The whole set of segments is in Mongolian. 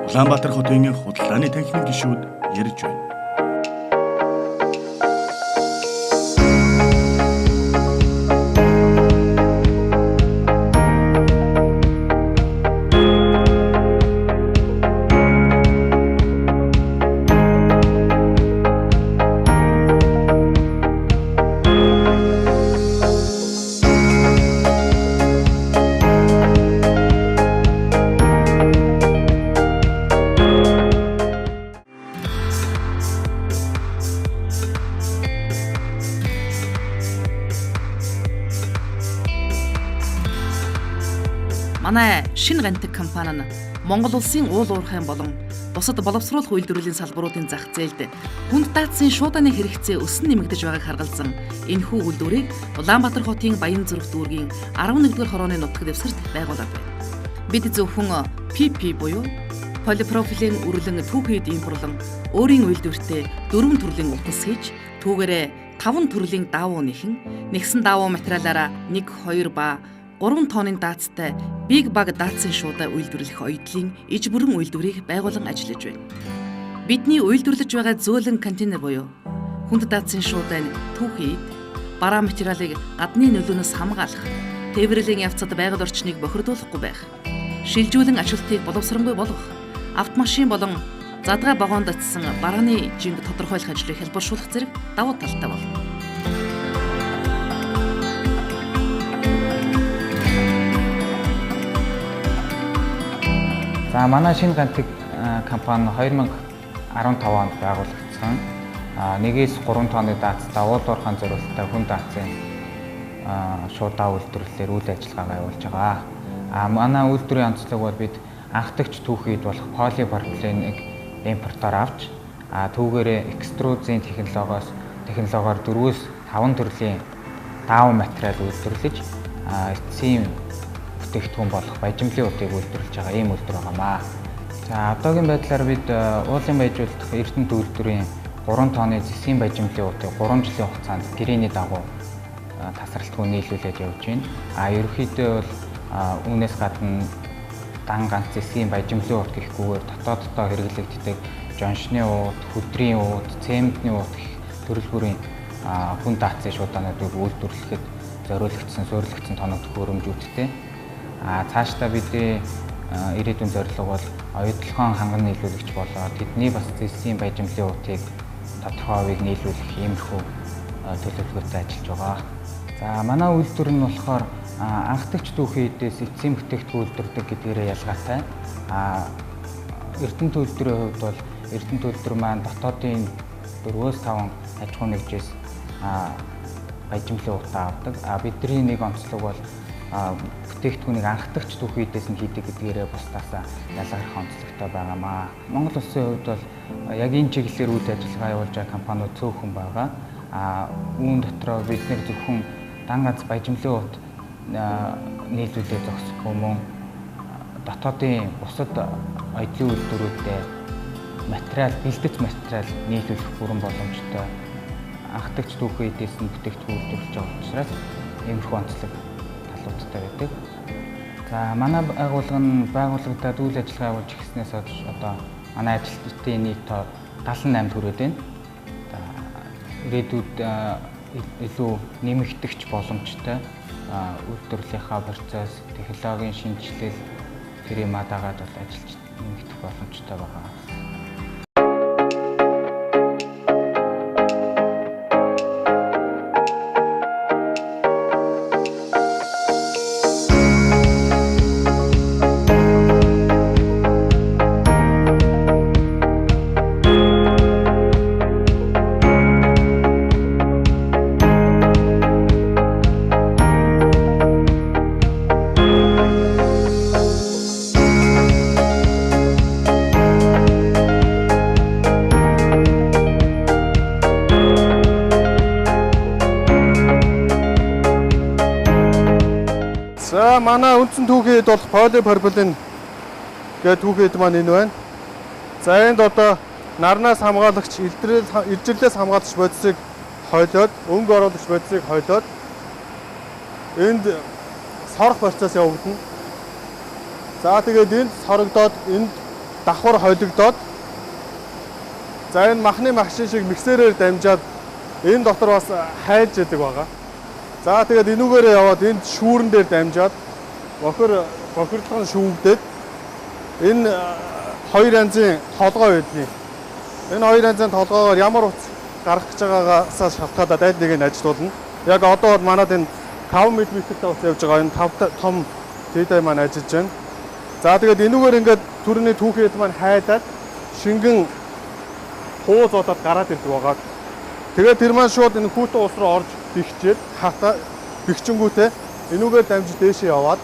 Улаанбаатар хотын худалдааны танхимын гишүүд ярьж байна. Манай шинэ Гантик компани нь Монгол улсын уул уурхайн болон бусад боловсруулах үйлдвэрлэлийн салбаруудын зах зээлд хүнд даацын шуудааны хэрэгцээ өсөн нэмэгдэж байгааг харгалзан энэхүү үйлдвэрийг Улаанбаатар хотын Баянзүрх дүүргийн 11-р хорооны нутаг дэвсгэрт байгуулад байна. Бид зөвхөн PP буюу полипропилен үрлэн түүхийд импорлон өөрийн үйлдвэртээ 4 төрлийн утас хийж түүгээрээ 5 төрлийн даавуу нэхэн нэгсэн даавуу материалаараа 1 2 ба 3 тонны даацтай Big Bag даацын шуудаа үйлдвэрлэх оюутлын иж бүрэн үйлдвэрийг байгуулан ажиллаж байна. Бидний үйлдвэрлэж байгаа зөөлөн контейнер буюу хүнд даацын шуудай нь түүхийд бараа материалыг гадны нөлөөнөөс хамгаалах, тээвэрлэлийн явцад байгаль орчныг бохирдуулахгүй байх, шилжүүлэн ачлалтыг боловсронгүй болгох, автомашин болон задгай вагонд очсон барааны жинг тодорхойлох ажлыг хялбаршуулах зэрэг давуу талтай болно. За манай шинэ Гантик компани 2015 онд байгуулагдсан. 1-3 тонны даацтай уул уурхайн зориулттай хүн даацын шуудаа үйлдвэрлэлээр үйл ажиллагаагаа явуулж байгаа. Манай үйлдвэрийн онцлог бол бид анхдагч түүхийд болох полипропиленыг импортоор авч, түүгээрээ экструзийн технологиор 4-5 төрлийн дааван материал үйлдвэрлэж, эцсийн бүтээгдэхүүн болох баяжмлын утыг үйлдвэрлэж байгаа ийм үйлдвэр байгаамаа. За одоогийн байдлаар бид уулын баяжуулах Эрдэнэт үйлдвэрийн 3 тонны зэсийн баяжмлын утыг 3 жилийн хугацаанд гэрээний дагуу тасралтгүй нийлүүлээд явж байна. Ерөнхийдөө бол үүнээс гадна дан ганц зэсийн баяжмлын ут гэхгүйгээр дотооддоо хэрэглэгддэг жоншны ут, хөдрийн ут, цементний ут гэх төрөл бүрийн хүн даацын шуудаануудыг үйлдвэрлэхэд зориулагдсан, суурилагдсан тоног төхөөрөмжүүдтэй. Цаашдаа бидний ирээдүйн зорилго бол оюутлогын ханган нийлүүлэгч болоо тэдний бас зэсийн баяжмлын утыг тодорхой хувийг нийлүүлэх иймэрхүү төлөвлөгөөтэй ажиллаж байгаа. За манай үйлдвэр нь болохоор анхдагч түүхийдээс эцсийн бүтээгдэхүүн үйлдвэрлэдэг гэдгээрээ ялгаатай. Эрдэнэт үйлдвэрийн хувьд бол Эрдэнэт үйлдвэр маань дотоодын 4-5 аж ахуйн нэгжээс баяжмлын утаа авдаг. Бидний нэг онцлог бол бүтээгдэхүүнийг анхдагч түүхийдээс нь хийдэг гэдгээрээ бусдаасаа ялгарх онцлогтой байгаамаа. Монгол улсын хувьд бол яг энэ чиглэлээр үйл ажиллагаа явуулж байгаа компаниуд цөөхөн байгаа. Үүн дотроо бид нэр зөвхөн дан ганц баяжмлын ут нийлүүлээ зогсохгүй мөн дотоодын бусад оюутлын үйлдвэрүүдэд материал, бэлтгэц материал нийлүүлэх бүрэн боломжтой анхдагч түүхийдээс нь бүтээгдэхүүн үйлдвэрлэж байгаа учраас иймэрхүү онцлог талуудтай байдаг. За манай байгууллага нь байгуулагдаад үйл ажиллагаа явуулж эхэлснээс хойш одоо манай ажилтнын нийт тоо 78 хүрээд байна. За ирээдүйд илүү нэмэгдэх боломжтой үйлдвэрлэлийнхаа процесс, технологийн шинэчлэл тэр юмаа дагаад бол ажиллаж нэмэгдэх боломжтой байгаа. За манай үндсэн түүхийд болох полипропилен гэдэг түүхийд маань энэ байна. За энд одоо нарнаас хамгаалагч, илжирлээс хамгаалагч бодисыг хойлоод, өнгө оруулагч бодисыг хойлоод энд сорох процесс явагдана. За тэгээд энд сорогдоод энд давхар холигдоод за энэ махны машин шиг миксерээр дамжаад энэ дотор бас хайлж яадаг байгаа. За тэгээд энүүгээрээ яваад энд шүүрэн дээр дамжаад бохирдлого нь шүүгдээд энэ хоёр янзын толгой байдгийг. Энэ хоёр янзын толгоогоор ямар утас гарах гэж байгаагаасаа шалтгаалаад аль нэг нь ажилуулна. Яг одоо бол манад энэ 5 мм-тэй утас явж байгаа. Энэ 5 том тэдэй маань ажиллаж байна. За тэгээд энүүгээр ингээд түрүүний түүхий эд маань хайдаад шингэн хууз болоод гараад ирдэг байгаа. Тэгээд тэр маань шууд энэ хүүтэн ус руу орж бэхжээд хата бэхжингүүтээ энүүгээр дамжиж дээшээ яваад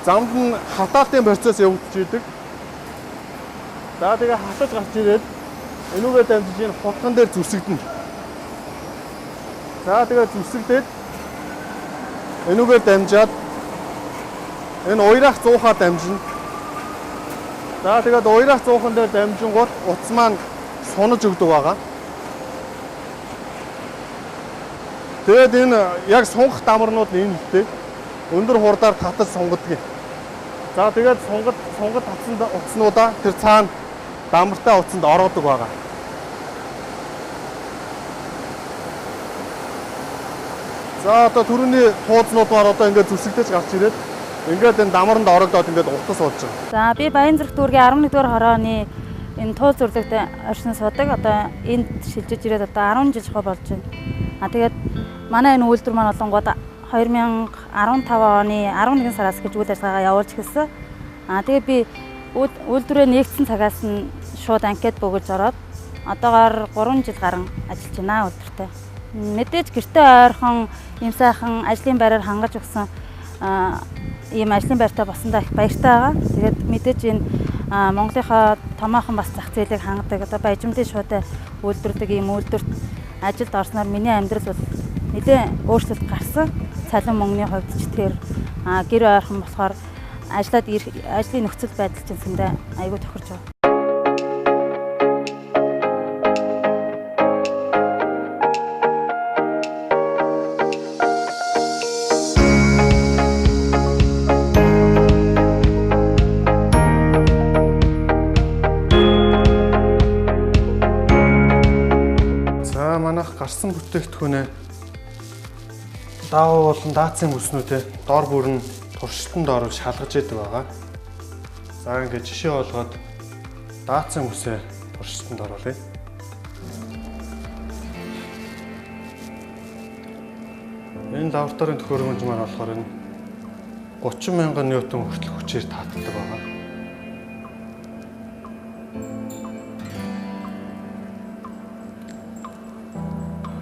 замд нь хатаалтын процесс явагдаж идэг. За тэгээ хатаж гарч ирээд энүүгээр дамжиж энэ хутган дээр зүсэгдэнэ. За тэгээ зүсэгдээд энүүгээр дамжаад энэ уяраах зуухаа дамжина. За тэгээд уяраах зуухан дээр дамжингууд утас маань сунаж өгдөг байгаа. Тэгээд энэ яг сунгах дамарнууд нь энэ хэлтэй. Өндөр хурдаар татаж сунгадаг. За тэгээд сунгад татсан утаснуудаа тэр цаана дамартай утсанд ороодог байгаа. За одоо түрүүний туузнууд маань одоо ингээд зүсэгдэж гарч ирээд ингээд энэ дамаранд орогдоод ингээд утас болж байгаа. За би Баянзүрх дүүргийн 11-р хорооны энэ тууз зүрлэгт оршин суудаг. Одоо энд шилжиж ирээд одоо 10 жил жохоо болж байна. А тэгээд манай энэ үйлдвэр маань болонгууд 2015 оны 11 сараас гэж үйл ажиллагаагаа явуулж эхэлсэн. А тэгээд би үйлдвэрээ нээгдсэн цагаас нь шууд анкет бөглөж ороод одоогоор 3 жил гарan ажиллаж байна үйлдвэртээ. Мэдээж гэртээ ойрхон ийм сайхан ажлын байраар хангаж өгсөн ийм ажлын байртай болсондоо их баяртай байгаа. Тэгээд мэдээж энэ Монголынхоо томоохон бас зах зээлийг хангадаг одоо баяжмлын шуутай үйлдвэрлэдэг ийм үйлдвэрт ажилд орсноор миний амьдрал бол нэлээд өөрчлөлт гарсан. Цалин мөнгөний хувьд ч тэр гэр ойрхон болохоор ажиллаад ажлын нөхцөл байдал чинь сэндээ айгүй тохирч байгаа. За манайх гарсан бүтээгдэхүүнээ даавуу болон даацын бүснүүдээ дор бүр нь туршилтанд оруулж шалгаж идэг байгаа. За ингээд жишээ болгоод даацын бүсээ туршилтанд оруулъя. Энэ лабораторийн төхөөрөмж маань болохоор энэ 30,000 ньютон хүртэл хүчээр таатдаг байгаа.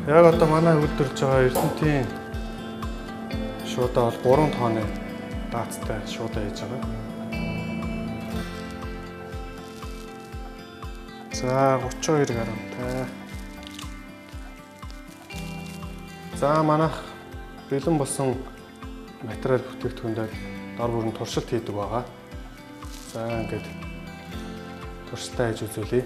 Яг одоо манай үйлдвэрлэж байгаа Эрдэнэтийн шуудаа бол 3 тонны даацтай шуудаа хийж байгаа. За 32 грамтай. За манайх бэлэн болсон материал бүтээгдэхүүндээ дор бүр нь туршилт хийдэг байгаа. За ингээд туршилтаа хийж үзүүлье.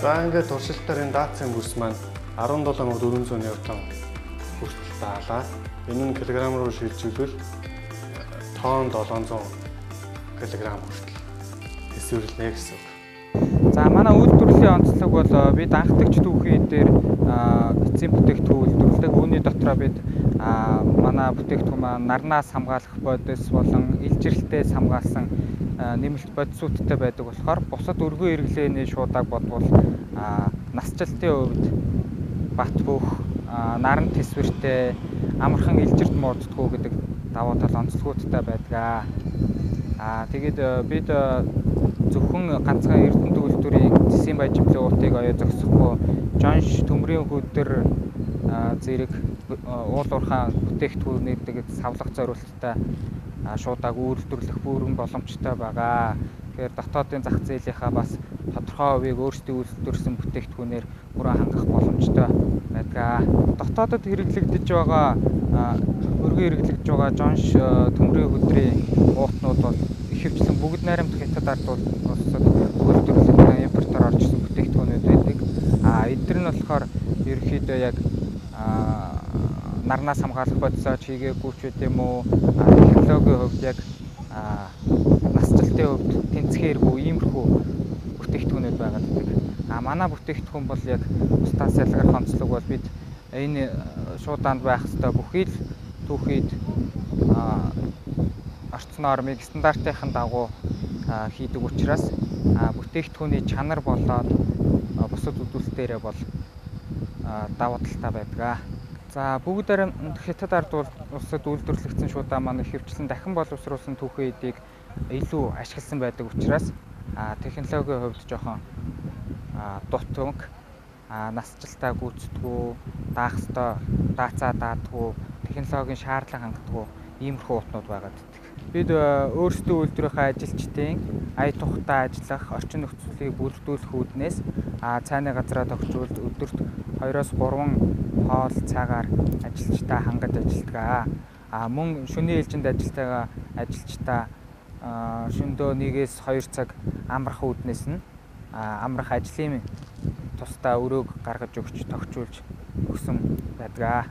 За ингээд туршилтаар энэ даацын бүс маань 17400 ньютон хүртэл даалаа. Энэ нь килограмм руу шилжүүлбэл тонн 700 кг хүртэл төсвөрлөнэ гэсэн үг. За манай үйлдвэрлэлийн онцлог бол бид анхдагч түүхийн дээр эцсийн бүтээгдэхүүн үйлдвэрлэдэг. Үүний дотроо бид манай бүтээгдэхүүн маань нарнаас хамгаалах бодис болон илжирэлтээс хамгаалсан нэмэлт бодисуудтай байдаг болохоор бусад өргөн хэрэглээний шуудааг бодвол насжилтын хувьд бат бөх, наран тэсвэртэй, амархан илжирт мууддаггүй гэдэг давуу тал онцлогуудтай байдаг. Тэгээд бид зөвхөн ганцхан Эрдэнэт үйлдвэрийн зэсийн баяжимлын уутыг оёо зогсохгүй жонш төмрийн хөдөр зэрэг уул уурхайн бүтээгдэхүүнүүдийг савлах зориулттай шуудааг үйлдвэрлэх бүрэн боломжтой байгаа. Тэгэхээр дотоодын зах зээлийнхаа бас тодорхой хувийг өөрсдийн үйлдвэрлэсэн бүтээгдэхүүнээр бүрэн хангах боломжтой байдаг. Дотоодод хэрэглэгдэж байгаа өргөн хэрэглэгдэж байгаа жонш төмрийн хөдрийн уутнууд бол ихэвчлэн бүгд найрамдах Хятад ард улсад үйлдвэрлэгдсэн импортоор орж ирсэн бүтээгдэхүүнүүд байдаг. Эдгээр нь болохоор ерөнхийдөө яг нарнаас хамгаалах бодисоо хийгээгүй ч гэдэм үү, технологийн хувьд яг насжилтын хувьд тэнцхээргүй иймэрхүү бүтээгдэхүүнүүд байгаад байдаг. Манай бүтээгдэхүүн бол яг бусдаас ялгарх онцлог бол бид энэ шуудаанд байх ёстой бүхий л түүхийд орц нормыг стандартын дагуу хийдэг учраас бүтээгдэхүүний чанар болоод бусад үзүүлэлтээрээ бол давуу талтай байдаг. За бүгд Хятад ард улсад үйлдвэрлэгдсэн шуудаа маань ихэвчлэн дахин боловсруулсан түүхэн эдийг илүү ашигласан байдаг учраас технологийн хувьд жоохон дутанг, насжилтаа гүйцэдэггүй, даах ёстой даацаа даадгүй, технологийн шаардлага хангадгүй иймэрхүү утнууд байгаад байдаг. Бид өөрсдөө үйлдвэрийнхээ ажилчдын ая тухтай ажиллах орчин нөхцөлийг бүрдүүлэх үүднээс цайны газраа тохижуулж өдөрт 2-3 хоол цайгаар ажилчдаа хангаж ажилладаг. Мөн шөнийн ээлжинд ажилладаг ажилчдаа шөндөө 1-2 цаг амрах үүднээс нь амрах ажлын тусдаа өрөөг гаргаж өгч тохижуулж өгсөн байдаг.